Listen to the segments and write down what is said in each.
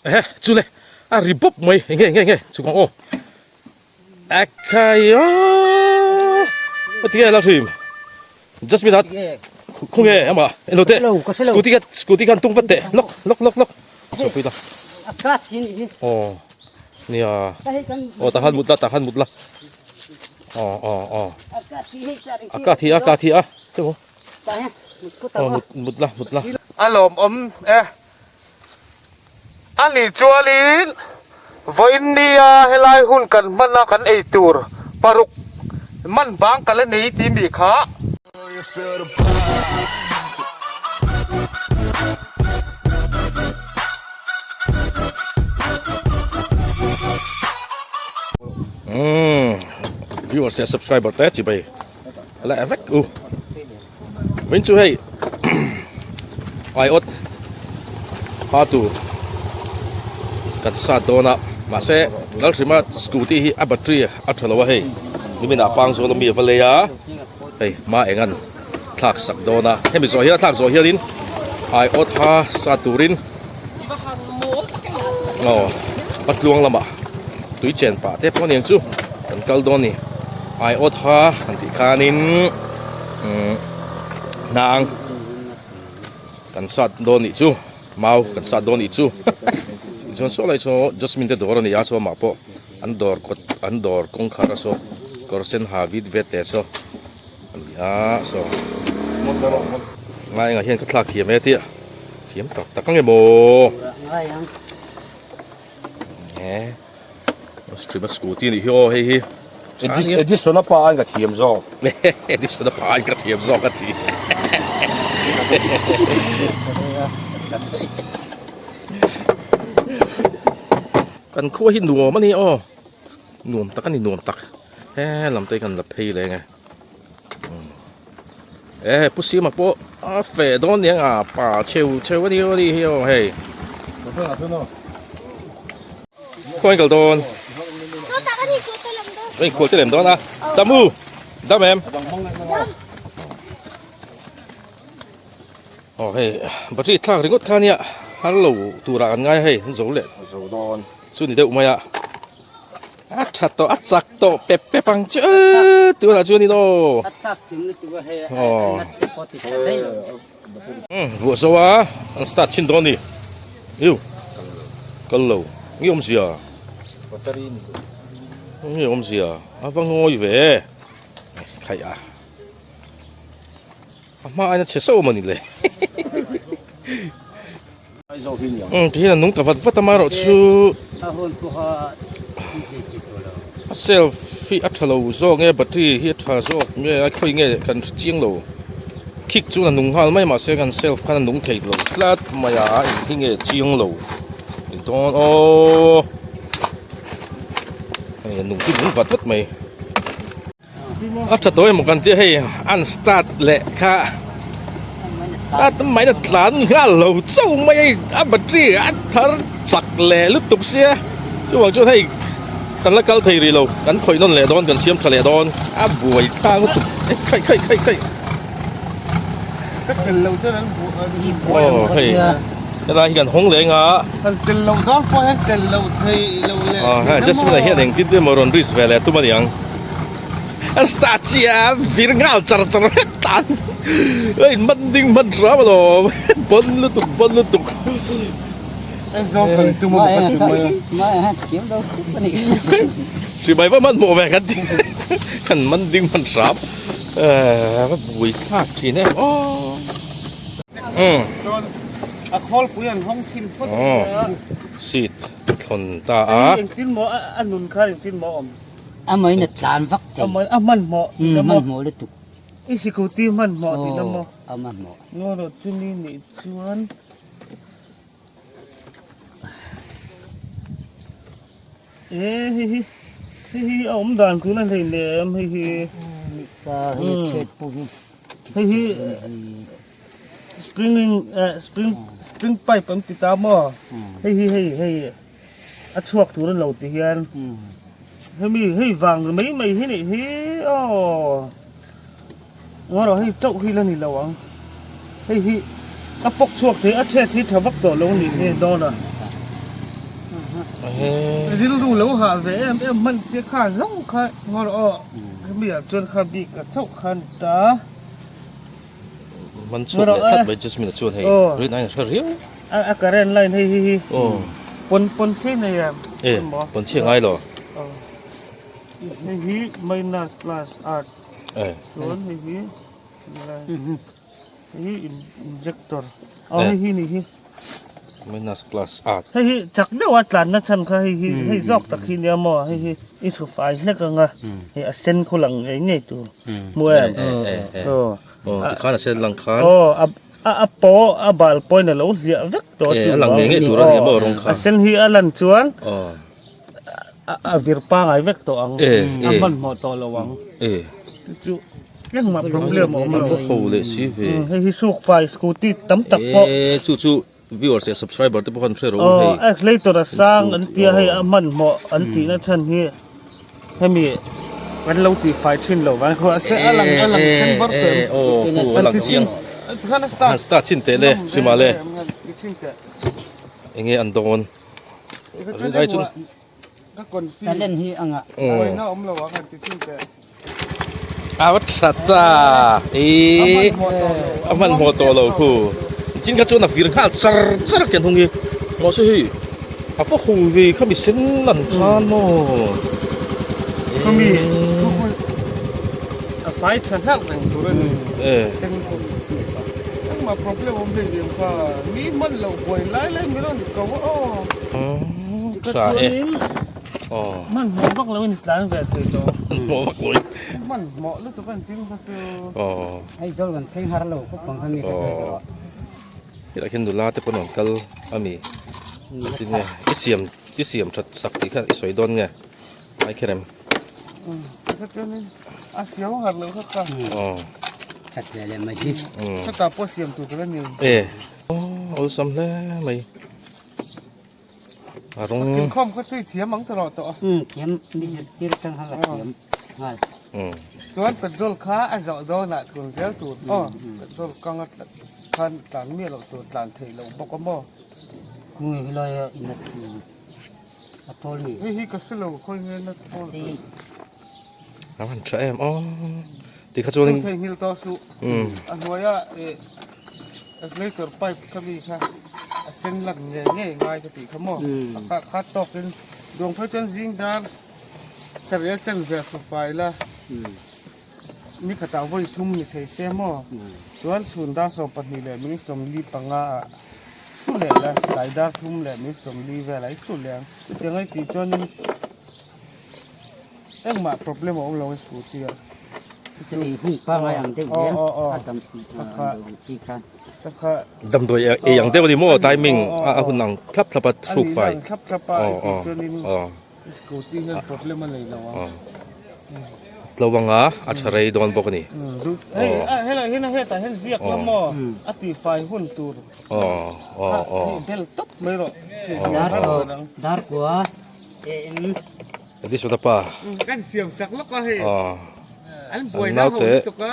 Ehe chule a ri bawp mai enge enge enge chuk ang aw Ekhai aw tinge la hrim Jasmine a khawnge amah eng te scooty kha scooty khan tung vat teh lawk lawk lawk lawk chhuahpui la aw nia aw tah khan mut la tah khan mut la aw aw aw a ka thi a ka thi a aw mut mut la mut la a lawmawm e. A nih chuanin vawiin nia helai hun kan hman a kan ei tur paruk man bang ka la nei tih mi kha. Umm viewers leh subscriber te chibai la vek u. Vin chu hei aiawt ha tur kan sat dawn a mahse Lalhrima scooty hi a battery a tha lo a hei nimin ah pang zawl ami a va lei a hei hma eng an thlak sak dawn a hemi zawh hian a thlak zawh hianin aiawt ha sat turin aw a tluang lamah tui chen pah te pawh aniang chu kan kal dawn a ni aiawt ha han tih khanin umm hnang kan sat dawn nih chu mau kan sat dawn nih chu tichuan saw lai saw jasmine te dawr a ni a saw amah pawh an dawr kawt an dawr kawngkhar a saw kawr sen ha vit vet te saw a ni a saw ngai engah hian ka thlak thiam e tia thiam tak tak ang emaw e. Strip a scooty nih hi aw hei hi. Edison a pa aiin ka thiam zawk. Edison a pa aiin ka thiam zawk a ti. Kan khua hi nuam a ni aw. Nuam tak a ni nuam tak. He lam te hi kan la phei leh ang e. E pu Sima pawh a feh dawn nia nga pa cheu cheu a ni aw ni hi aw hei. Khaw kal dawn. Hei khual te lem dawn a. Dam u. Dam em. Aw hei battery thlak ringawt kha nia har lo turah kan ngai a hei an zo leh. Zo dawn. Chu ni deuh mai a. A tha tawh a chak tawh pep pep ang chu tunah chuan in aw. A chak chim lutuk a hei a nat te pawh ti tha daih lo. Vuah zo a an start chhin dawn ni. Iu kal lo nge awmzia nge awmzia a va ngawi ve khaih a. A hma aina chhe sauh mawni le. Umm ti hian a nung ta vat vat a marawh chu a self hi a tha lo zawk nge battery hi a tha zawk nge a khawi nge kan hre chiang lo kick chuan a nung nghal mai mahse kan self khan a nung thei lo tlat mai a eng hi nge chiang lo ni dawn aw hei a nung chu nung vat vat mai. A tha tawh emaw kan tia hei an start leh kha a mai na tlan nghal lo chauh mai a a battery a thar chak leh lutuk sia chuvang chuan hei kan la kal thei rih lo kan khawih nawn leh dawn kan siam tha leh dawn a buai tlang lutuk khaih khaih khaih khaih aw hei helai hi kan hawng leh anga aw hei jasmine ah hian engtin te emaw rawn risk ve leh tum a niang a start chiah a vir nghal char char vek tan a in man ding hman hram alawm bon lutuk bon lutuk chibai va hmanhmawh ve kan ti kan man ding hman hram. Ehh va bui thlak thin em aw umm a khawlpui an hawng chhin phawt a seat thlawn ta a engtin maw a nun kha engtin maw awm a mai na tlan vak thei a hmanhmawh umm hmanhmawh lutuk i sikuti hmanhmawh tih na maw a hmanhmawh ngaw chumi nih chuan E hei hi hei hi a awm dan tuna hlei lem hei hi hei chhet pawh hi hei hi spring spring spring pipe an ti ta maw hei hi hei hei a chhuak tur a lo ti hian hemi hei vang mai mai hi nih hi aw ngaw rawh hei chauh hi la ni lo ang hei hi a pawk chhuak thei a chhet hi tha vak tawh lo a nih hi dawn a. Rilru lo hah ve em em hman sia kha zawng kha ngawr aw hemi ah chuan kha bik a chauh kha a ni ta. Man chhuak leh that mai Jasmine a chuan hei rin aiin a hre riau. A current line hei hi hi pawn pawn chhe nei em? E pawn chhe ngai lo. Hei hi minus plus art chuan hei hi hei hi injector aw hei hi ni hi. Minus plus art. Hei hi chak deuha tlanna chhan kha hei hi hei zawk tak hi nia maw hei hi i chhu fai hlek anga hei a sen khu lang ngei ngei tur hmu em aw aw tikhan a sen lang khan aw a a paw a bal pawhin a lo hliah vek tawh a lang ngei ngei tur a nia maw rawng kha a sen hi a lan chuan a vir pangai vek tawh ang a hmanhmawh tawh lo ang chu engmah problem a awm lo ho leh si ve hei hi suk fai scooty tam tak pawh chu chu viewers leh subscriber te pawh han hre rawh u hei accelerator a sang an tia hei a hmanhmawh an tihna chhan hi hemi kan lo tih fai thin lo vang khaw a se a lang a lang sen var tawh em aw a lang chiang han start chin teh le hrim ah le enge an dawn rin ai chu Talent hi anga. A va tha ta e a hman hmawh tawh lo khu chin kha chuan a vir nghal char char a ken hung hi mahse hei a va ho ve kha mi sen lan khan maw khami a fai tha hlauh reng tur a ni sen engmah problem awm hlei lem kha mi hman lo buai lai lai mi rawn ko a aw. Tha e. Aw. Hmanhmawh vak lo in tlan ve thei tawh. Hmanhmawh vak lo in. Hmanhmawh lutuk an ching kha chu. Aw. Aizawl kan thleng har lo khawp ang kha mi ka sawi tawh. Hetah khian nula te pawn an kal a mi. Tinge i siam i siam that sak tih kha i sawi dawn nge ai kher em. Kha chuanin a siam har lo kha ka. Aw. That ve leh mai hi. Sawtah pawh siam tur ka la ni. E. Aw awlsam hle mai. A rawng. Thingkhawm kha chu i thiam ang tawh tawh a. Umm thiam mi zirtir atang khan ka thiam nghal. Chuan petrol kha a zawh dawnah thun zel tur aw petrol kang a khan tlan miah loh tur tlan theih loh bawk a maw. Kung hi lai a inat chu a tawl ni. Hei hi ka hre lo khawi nge na tawl. A van tha em aw. Tikha chuanin. Theihnghilh tawh suh. A hnuaia Accelerator pipe kha mi kha a sen lak ngei ngei ngai ka tih kha maw a kha kha tawkin duang phei chuan zing dar sarih a chen ve thu fai la ni khatah vawi thum ni thei se maw chuan chhun dar 12 leh minute 45 ah su leh la tlai dar thum leh minute 40 velah i su leh ang chutiang a i tih chuanin Engmah problem a awm lo scooty ah. Chutih hun pangai ang deuh zel a dam ang chi khan. Damdawi ei ang deuh a ni maw timing a hun ang thlap thlap a thluk fai. A ni ang thlap thlap a i tih chuanin scooty hian problem a nei lo ang. Tlo anga a tha rei dawn bawk a ni. Hei helai hian hetah hian ziak la maw a tihfai hun tur kha bel tawp mai rawh. Dar kua e Edison a pa. Kan siam sak lawk a hei. An buai An na ho naute lutuk a.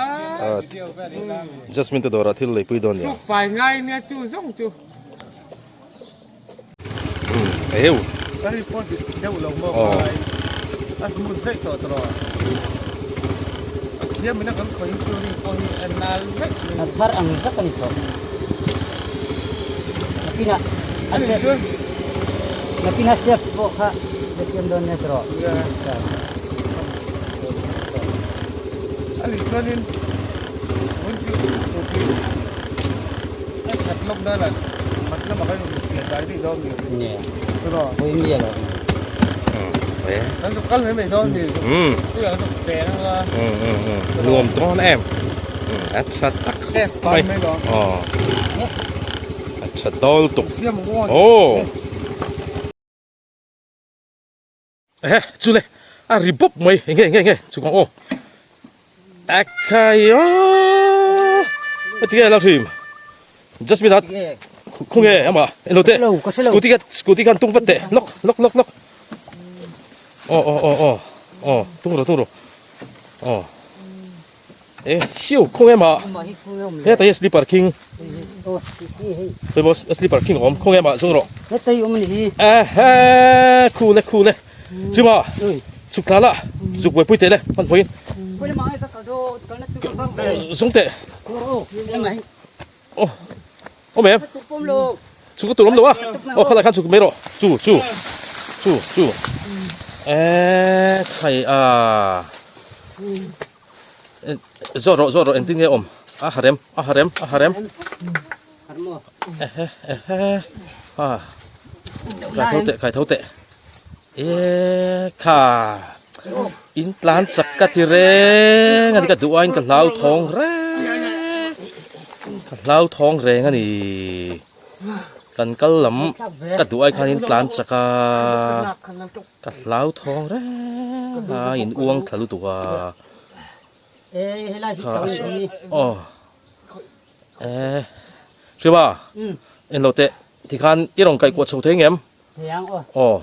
Jasmine te dawrah thil leipui dawn nia. Thluk fai ngai nia chu zawng chu. Eheu. Ka ri pawh dik deuh lo maw ngai. A smooth zaih tawh tawh. A thiam in a kan khawi chu ri pawh hi a nal vek. A thar ang zak a ni tawh. Nakinah a se nakinah chef pawh kha ka siam dawn nia tawh. A nih chuanin hun chu scooty a that lawk nan ah mat lamah khan rawn chiah dai daih dawn ni. Nia. Tawh. Pawhin mi a lo. Kan zuk kal mai mai dawn ni. Tui ah kan zuk cheng anga. Nuam dawn em. A tha tak mai. Aw. A tha dawl tuk. Aw. Ehe chu le a ri bawp mai enge enge enge chu kawng aw. Akhai aw. Ati nge lo thim. Just minute. Khung nge ama elo te. Scooty kha scooty khan tung vat teh. Lok lok lok lok. Aw aw aw aw. Aw tung ro tung ro. Aw. E siu khawng em ah heta hi slipper khing sawi slipper khing awm khawng em ah zung rawh ehe khu le khu le chuma chhuk thla la zuk buaipui teh le hmanhmawhin zung teh aw awm em chhuk a tur awm lo a aw khalai khan chhuk mai rawh chu chu chu chu eee khai a zawt rawh zawt rawh engtin nge awm a ha rem a ha rem a ha rem ehe ehe a kai tho teh kai tho teh eee kha in tlan chak ka ti reng a ni ka duh aiin ka hlau thawng reng ka hlau thawng reng a ni. Kan kal lam ka duh ai khanin tlan chak a, ka hlauthawng reng a, in uang thla lutuk a. Kha a aw e Hriba en lo teh tikhan i rawn kaihkuah chho thei ngem? Aw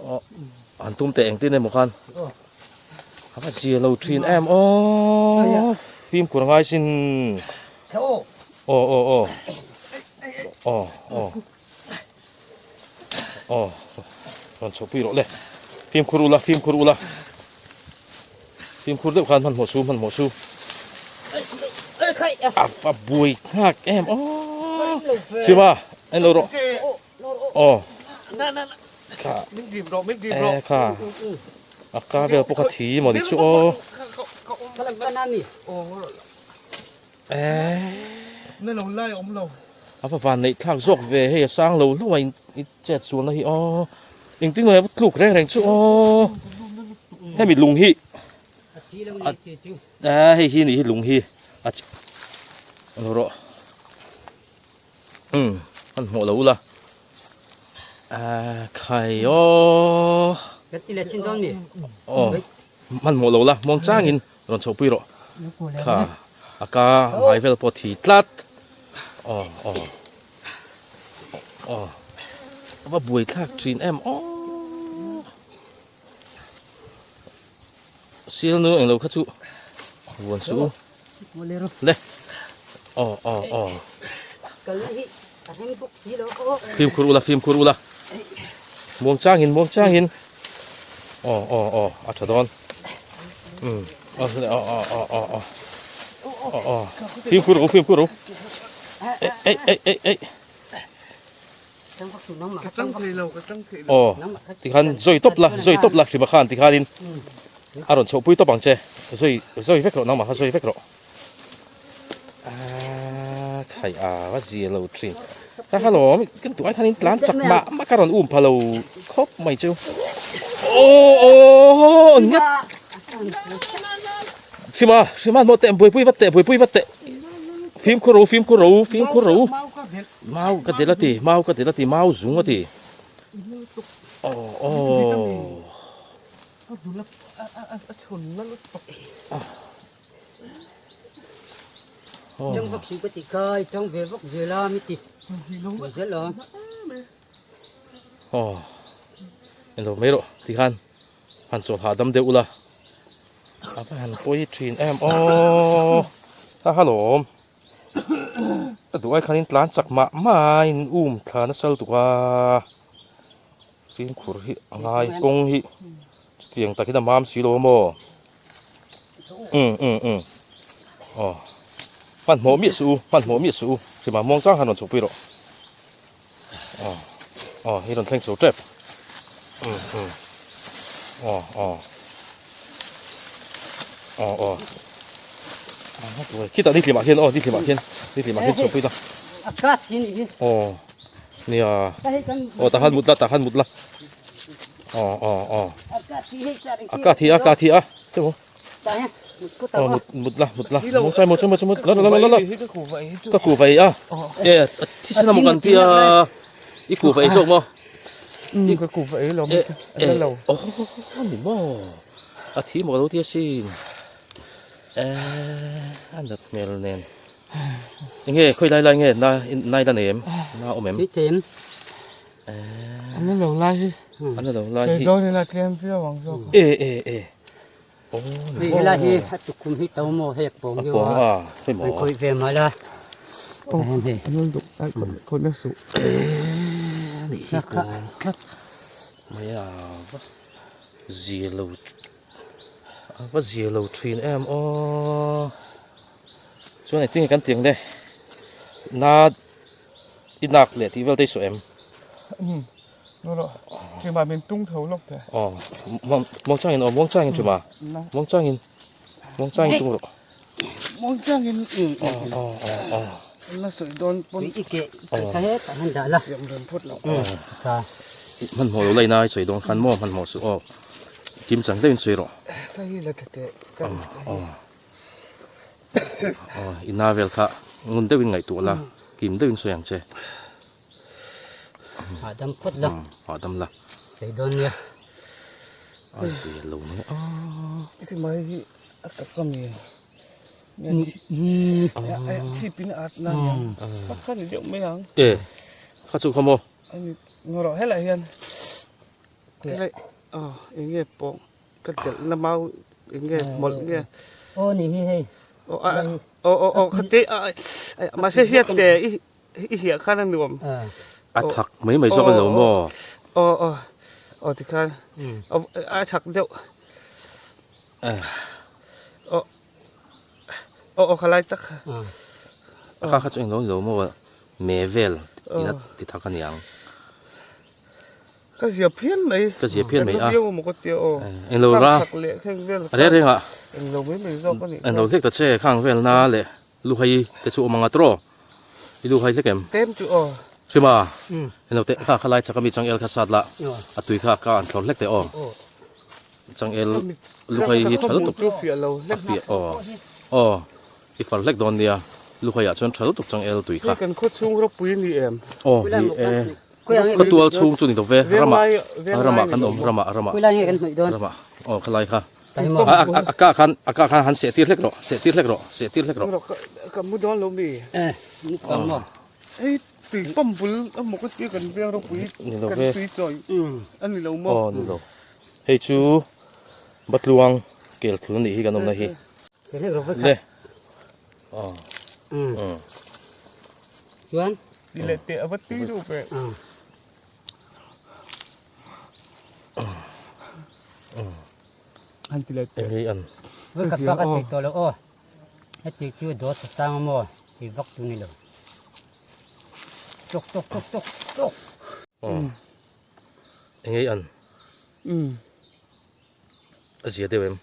aw han tum teh engtin emaw khan a va zia lo thin em aw fimkhur ngai sin aw aw aw aw aw aw rawn chhoh pui rawh le fimkhur ula fimkhur ula fimkhur deuh khan hmanhmawh su hmanhmawh su a va buai nghak em aw Shiva en lo rawh aw kha e kha a ka vel pawh kha thi maw ni chu aw e a va van neih thlak zawk ve hei a sang lo hlauh a in chet sualna hi aw engtin nge tluk reng reng chu aw hemi lung hi a hei hi nih hi lung hi a rawh umm an hmuh lo ula khai aw aw hmanhmawh lo la muang changin rawn chhoh pui rawh kha a ka hmai vel pawh thi tlat aw aw aw a va buai thlak thin em aw sil nu englo kha chu vuan suh u le aw aw aw fimkhur ula fimkhur ula muang changin muang changin aw aw aw a tha dawn um aw aw aw aw aw aw aw aw fimkhur ru fimkhur ru ei ei ei ei aw tikhan zawi tawp la zawi tawp la hrima khan tikhanin a rawn chhoh pui tawp ang che zawi zawi vek rawh nangmah kha zawi vek rawh aaa khai a va zia lo thin ka hello kan tu ai khanin tlan chak mah mah ka rawn um pha lo khawp mai chu aw aw ngat hrima hrima maw teh buaipui vat teh buaipui vat teh fimkhur ro fimkhur ro fimkhur ro mau ka del a ti mau ka del a ti mau zung a ti aw aw Trong vak si ka ti khai trong ve vak zel a mi ti zel a aw eng mai rawh tikhan han chawl hahdam deuh ula a va han pawi thin em aw ha halawm ka duh ai khanin tlan chak mah mah a in um thla nasa lutuk a fimkhur hi a ngai kawng hi chutiang takin a mam si lo maw um um um aw hmanhmawh miah suh u hmanhmawh miah suh u hrima muang chang han rawn chhukpui rawh. Aw aw hi rawn thleng chho tep um um aw aw aw aw khitah ni tlimah khian aw ni tlimah khian ni tlimah khian chhuahpui ta aw nia aw tahan mut la tahan mut la aw aw aw a ka thi a ka thi a Aw mut mut la mut la mut chai mut chai mut chai mut la la la la ka ku vai a e thisen a maw kan tia i ku vai zawk maw i ka ku vai lo mi a lo aw ni maw a thi maw lo tia sin e a nat hmel nen enge khawi lai lai nge na nai la nei em na awm em an la lo lai hi an la lo lai hi sei dawn ila tlem viau ang zawk e e e. Hei helai hi a tukhum hi to maw hei a pawng deuh a an khawih ve mah la hei A va zia lo thin em aw chuan engtin nge kan tih ang le na i nak leh tih vel te i sawi em. Chima min tung tho lawk teh. Aw muangchangin aw muangchangin chima muangchangin muangchangin tung rawh. Muangchangin aw aw aw la sawi dawn pawn i ke ka he tah han dah la. Siam rem phawt lo. Ka hmanhmawh lo laina i sawi dawn khan maw hmanhmawh suh aw kim chang deuhin sawi rawh. Ka hi la tha teh ka aw aw i na vel kha ngun deuhin ngaihtuah la kim deuhin sawi ang che. Hahdam phawt la. Hahdam la. Sei dawn nia. A zia lo mai a. Ti mai hi a tak a mi. Chip in at na nia. Kha kha ni deuh mai ang. E kha chu kha maw. Ani ngawrh helai hian. Helai aw eng nge pawh ka telh na mau eng nge mawlh nge. Aw ni hi hei. Aw aw aw kha te a mahse hiat te i I hiah khan a nuam. A thak mai mai zawk a ni lo maw? Aw aw aw tikhan a chak deuh. Aw aw aw khalai tak kha. A kha kha chu englo ni lo maw? Me vel in a ti thak a niang. Ka zia phian mai. Ka zia phian mai a. Ka viau maw ka tia aw. Englo ra. Khang thak leh kheng vel. A reng reng ah. Englo mai mai zawk a nih kha. Englo hlek ta che khang vel na leh. Luhai te chu awm ang a tawh i luhai hlek em? Tlem chu aw. Hrima, hei teh kha khalai chak ami changel kha sat la, a tui kha ka an thlawr hlek teh aw. Changel luhai hi tha lutuk a fiah aw aw i far hlek dawn nia luhai ah chuan tha lutuk changel tui kha. Hei kan khaw chhung ropui ni em? Aw ni e, khawtual chhung chu ni lo ve, ramah ramah kan awm ramah ramah ramah aw khalai kha. A ka khan a ka khan han seh tir hlek rawh seh tir hlek rawh seh tir hlek rawh. Ka mu dawn lo mi. Eh mu pang maw. Hei tui pump bul a maw ka tia kan veng ropui kan tui chawi a ni lo maw. Aw ni lo. Hei chu Batluang kel thul anih hi kan awmna hi. Seh hlek rawh Le. Aw. Chuan. Ti leh teh a va tui deuh ve. Han ti leh teh. Engei an. Voi khat bak a tih tawh lo aw. Heti chu dawt sa sang a maw ti vak tu ni lo. Tok tok tok tok tok. Aw. Engei an. Um. A zia deuh em?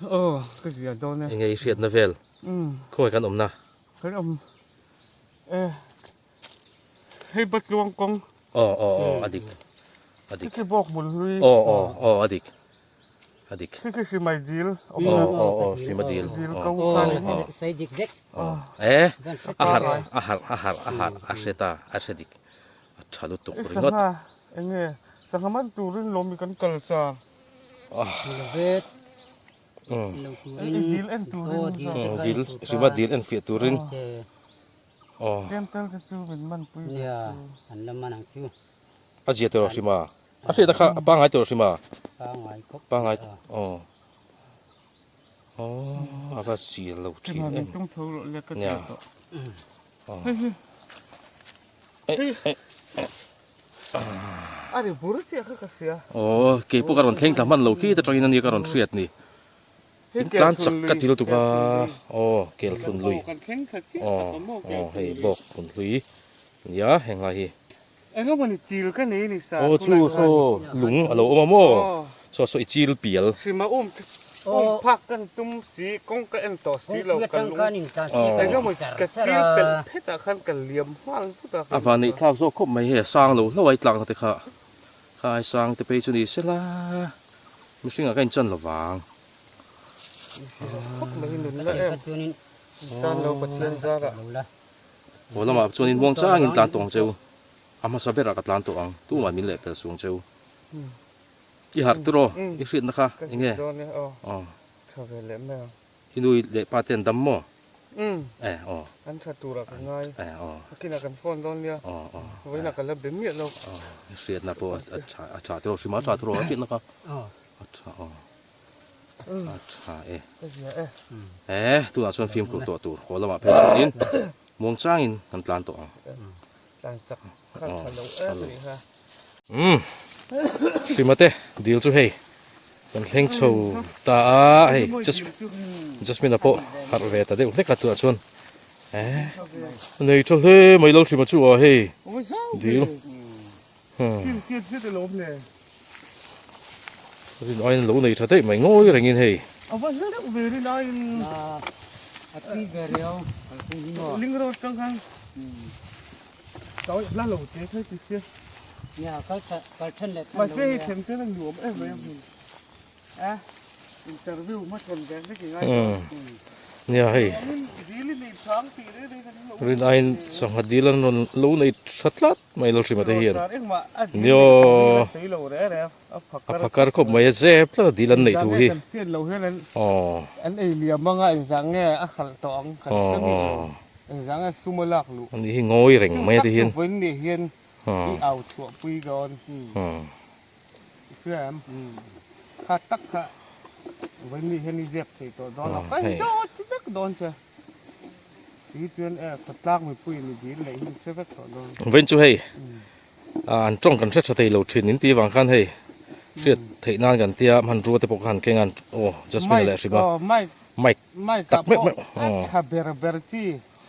Aw, ka zia dawn e. Engei hriatna vel. Um. Khawngaih kan awmna. Kan awm. Eh. Hei Batluang kawng. Aw aw aw a dik a dik. Khi bawk hmun hlui. Aw aw aw a dik a dik. Khi khi Hrimai dil. Aw aw aw Hrima dil. Dil ko kha ni. Sei dik vek. Eh a harh a harh a harh a harh a hre ta a hre dik a tha lutuk ringawt. Sangha enge sangha man turin lawmi kan kal sa. Vet. Dil en turin. Dil Hrima dil en fiah turin. Aw. Tlem tel te chu min man pui ve Nia, an la man ang chu. A zia tawh hrim a. A hriat a kha a pangngai tawh hrim a. Pangngai khawp. Pangngai aw. Aw a va zia lo thin em. Min tung tho rawh le ka tia tawh. Aw. A ri bur chiah kha ka hria. Aw keipawh ka rawn thleng thla hman lo khi te tangin ania ka rawn hriat ni. In tlan chak ka ti lutuk a, aw kel thlun lui, aw aw hei bawk hmun hlui nia heng lai hi. Aw chu saw lung a lo awm a maw, saw saw i chil pial. A van neih thlak zawk khawp mai hei a sang lo hlauh a i tlakna te kha, kha ai sang te phei chu ni sela. Mihringah ka inchan lo vang. Haw lamah chuanin muang changin tlan tawh ang cheu. A hmasa berah ka tlan tawh ang. Tumah min lehpel sung cheu. I harh tur aw, i hriatna kha enge? Aw. I nu leh pa te an dam maw? Umm. Eh aw. An tha turah ka ngai. Eh aw. Nakinah kan phone dawn nia. Aw aw. Vawiinah ka la be miah lo. Aw. Hriatna pawh a tha a tha tiraw hrim a tha tiraw a hriatna kha. Aw. A tha aw. A tha e. E tunah chuan fimkhur tawh tur haw lamah phei chuanin muangchangin kan tlan tawh ang. Tlan chak kha tha lo em a nih kha. Umm Hrima te dil chu hei kan thleng chho ta a hei Jasmine a pawh harh ve ta deuh hlek a tunah chuan e nei tha hle mai lo Hrima chu a hei dil. Rin aiin lo nei tha daih mai ngawi rengin hei. A va hla deuh ve rin aiin. A tui ve riau kalphung hi maw. Ling road tang khan hla lo te kha ti sia. Nia kal kal then leh then lo. Mahse hei them ten a nuam em mai a hmun. A interview hma thawn ve vek i ngai tawh. Nia hei. Rin aiin sangha dil an rawn lo nei tha tlat mai lo hrim a te hian. Nio a phakar khawp mai a zep tlat a dil an neih thu hi. Aw. Ani hi ngawi reng mai a te hian. Hriam kha tak kha vawi mi hian i zep thei tawh dawn lo ka zawt vek dawn che ti chuan e khawtlang mipui in i dil leh hi hre vek tawh dawn. Vawiin chu hei an tawng kan hre tha thei lo thin in tih vang khan hei hriat theih nan kan tia hmanrua te pawh kha han keng a aw Jasmine leh hrim a mic tak meuh meuh aw tha ber ber chi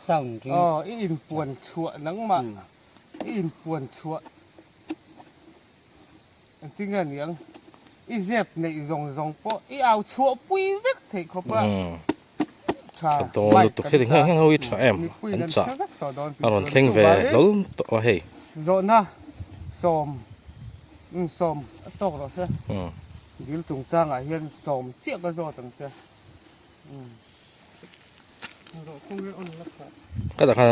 sound aw i inpuan chhuah nangmah i inpuan chhuah. Engtin nge niang? I zep neih zawng zawng pawh i au chhuah pui vek theih khawp a. Tha dawn lutuk heti ngheng ngheng ho hi tha em an chah a rawn thleng ve hlawl tawh a hei. Zawhna sawm sawm a tawk rawh se. Dil chungchangah hian sawm chiah ka zawt ang che. Ka dah khan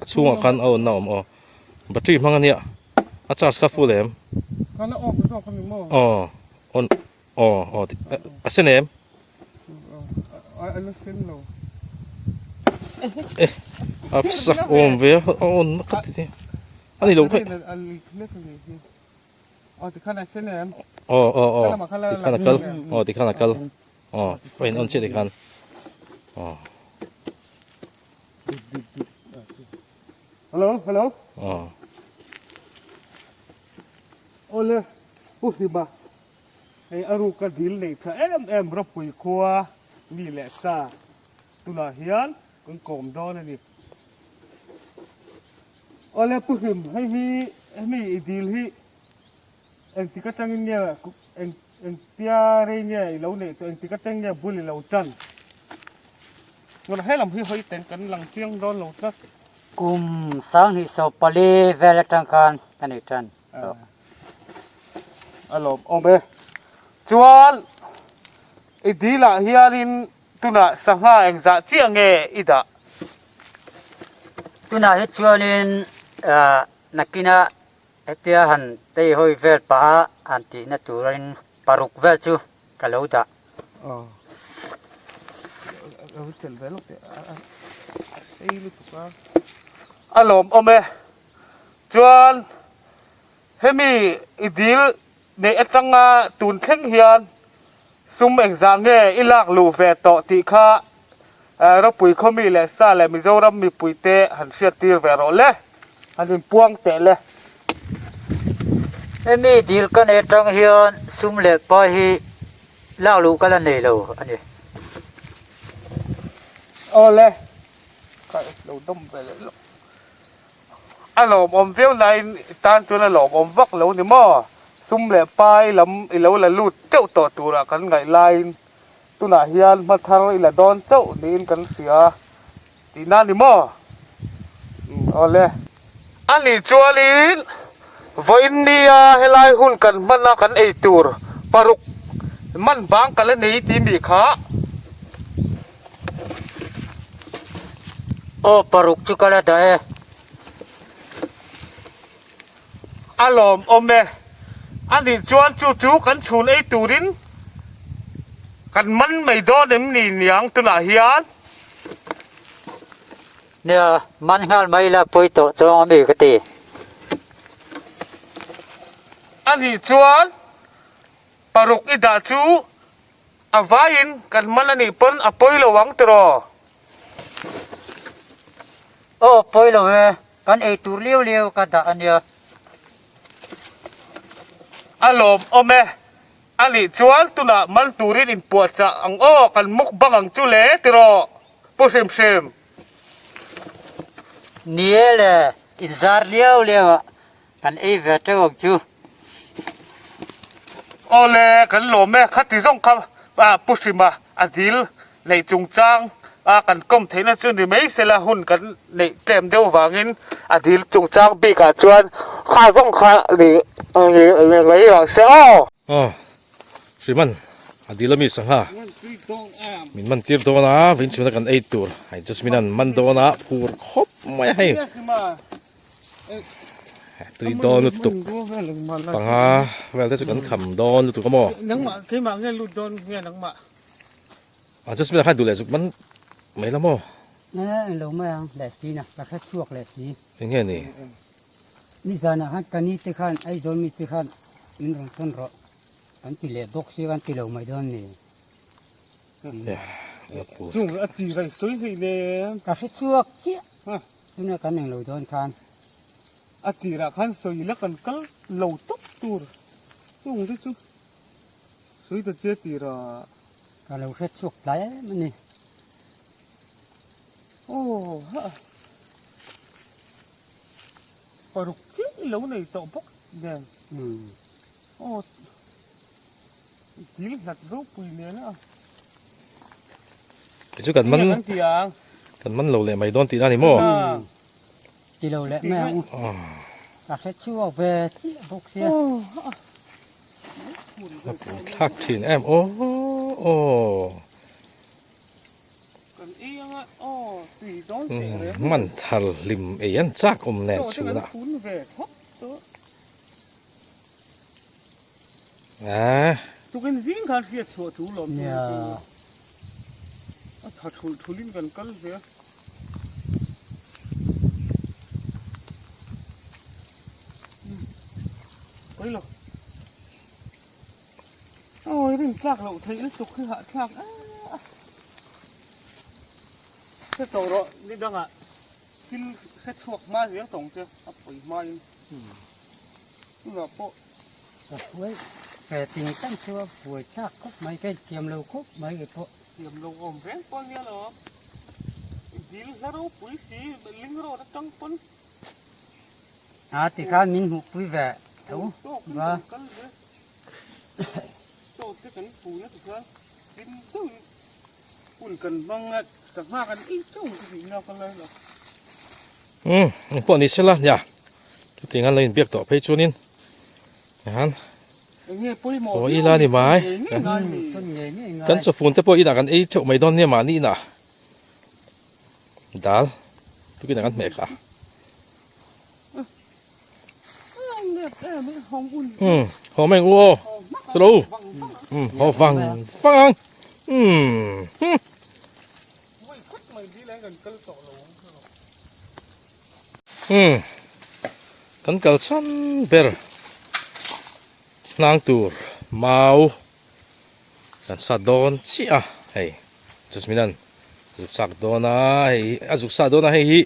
a chhungah khan a on na awm aw battery hmang ania a charge kha full em aw on aw aw a sen em e a sak awm ve a a on na ka ti a ni lo khaih aw aw aw tikhan a kal aw tikhan a kal. Aw a in on chiah tikhan aw. Hello hello. Aw. Awle Pu Hlima hei a ruka dil nei tha em em ropui khua mi leh sa tunah hian kan kawm dawn a ni. Awle Pu Hlim hei hi hemi i dil hi Engtik atangin nge eng engtia rei nge i lo neih tawh engtik atang nge bul i lo tan? Chuan helam hi hawi teng kan lang chiang dawn lo tlat. Kum 2024 vel atang khan ka nei tan tawh. A lawm awm e. Chuan i dilah hianin tunah sangha engzah chiah nge i dah? Tunah hi chuanin nakinah Hetia han tei hawi vel pah a han tihna turin paruk vel chu ka lo dah. A lawmawm e. Chuan hemi i dil neih atanga tun thleng hian sum engzah nge i lak luh ve tawh tih kha Ropui khawmi leh sa leh Mizoram mipuite han hriattir ve rawh le, han inpuang teh le. Hemi dil ka nei atang hian sum leh pai hi lak luh ka la nei lo a ni. Awle, ka lo dawm ve leh lawk. A lawmawm viau nain i tan chuan a lawmawm vak lo ni maw? Sum leh pai lam i lo la lut teuh tawh turah kan ngaih laiin Tunah hian hma thar i la dawn chauh niin kan hria tihna ni maw? Umm awle. A nih chuanin vawiin nia helai hun kan hman a kan ei tur paruk man bang ka la nei tih mi kha. Aw paruk chu ka la dah e. A lawmawm e. A nih chuan chu chu kan chhun ei turin kan man mai dawn em ni niang tunah hian? Nia, man nghal mai la pawi tawh chuang a mi ka ti. A nih chuan paruk i dah chu. A vaiin kan man a nih pawn a pawi lo ang tiraw? Aw pawi lo e, kan ei tur liau liau ka dah a nia. A lawmawm e, a nih chuan tunah man turin inpuahchah ang aw, kan mukbang ang chu le tiraw Pu Hrim Hrim. Ni e le, inzar liau liau ah Kan ei ve teuh ang chu. Awle, kan lawm e, khati zawng kha Pu Hrima a dil neih chungchang a kan kawm theihna chu ni mai sela hun kan neih tlem deuh vangin a dil chungchang bikah chuan kha zawng kha ni mai ang se aw. Aw, Hriman a dil ami sangha min man tir dawn a, vawiin chhuna kan ei tur hei Jasmine an man dawn a phur khawp mai a hei. Tui dawn lutuk panga vel te chu kan kham dawn lutuk a maw. A Jasmine khan duh leh zuk man mai la maw. Eng nge ni? Min rawn tawn rawh kan ti leh bawk sia kan ti lo mai dawn ni. Chung a ti raih sawi hlei nen. Ka hre chhuak chiah tuna kan englo dawn khan. A tirah khan sawi la kan kal lo tawp tur chung te chu sawi ta che tirah. Ka lo hre chhuak tlai em a ni. Aw ha. Paruk chiah i lo nei tawh bawk nen aw dil hlat ropui nen a. Tichu kan man kan man lo leh mai dawn tihna a ni maw? Ti lo leh mai ang u. Ka hre chhuak ve chiah bawk sia. A pui thlak thin em aw aw. Hman thar hlim ei an chak awm nen chhunah. Awi rin tlak loh theih lutuk hi hahthlak a hre tawh rawh ni dangah thil hre chhuak hma zel tawng che a pawi hmain tunah pawh ka hruai ve ting tan chu a buai thlak khawp mai ka inthiam lo khawp mai kei pawh thiam lo awm reng pawh ania lo dil hla ropui si ling road atang pawn A ti khan min hmuh pui ve tho va. Umm engpawh ni sela nia chutiang an lo inbiak tawh phei chuanin han haw ila ni mai kan chawfun te pawh inah kan ei theuh mai dawn nia mahni inah dal tukin ah kan hmeh kha. Umm haw mai ang u aw chu lo u umm haw vang vang ang umm umm kan kal chhan ber hnang tur mau kan sat dawn chiah a hei Jasmine an zuk chak dawn a hei a zuk sat dawn a hei hi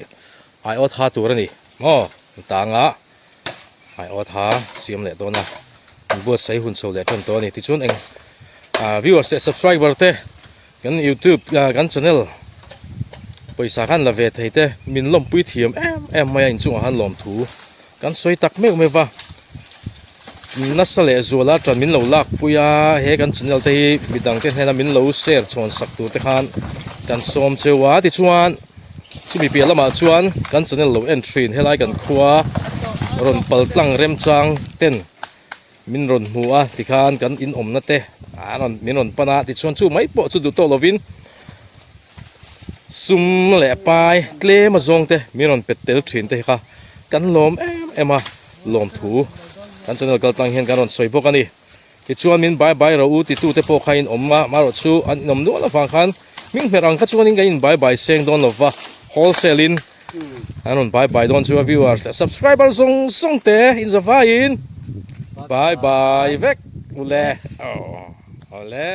aiawt ha tur a ni maw an tang a aiawt ha siam leh dawn a an buatsaih hun chho leh tan tawh a ni tichuan eng ah viewers leh subscriber te kan youtube ah kan channel pawisa khan la ve thei te min lawmpui thiam em em mai a inchungah khan lawmthu Kan sawi tak meuh meuh va, nasa leh zuala tan min lo lak pui a, he kan channel te hi midang te hnena min lo share chhawn sak tur te khan kan sawm cheu a, tichuan chumi piah lamah chuan kan channel lo en thin helai kan khua rawn pal tlang remchang ten min rawn hmu a tikhan kan inawmna te an rawn min rawn pan a tichuan chu mai pawh chu duh tawh lovin sum leh pai tlem a zawng te min rawn pet tel thin te kha kan lawm em em a lawmthu kan channel kal tlang hian kan rawn sawi bawk a ni tichuan min bai bai rawh u titu te pawh kha in awm a amaherawh chu an inawm nual avang khan hming hmer ang kha chuanin kan in bai bai seng dawn lova wholesale in An rawn bye bye dawn chu a viewers leh subscriber zawng zawng te in zavaiin bye bye vek ule aww awle.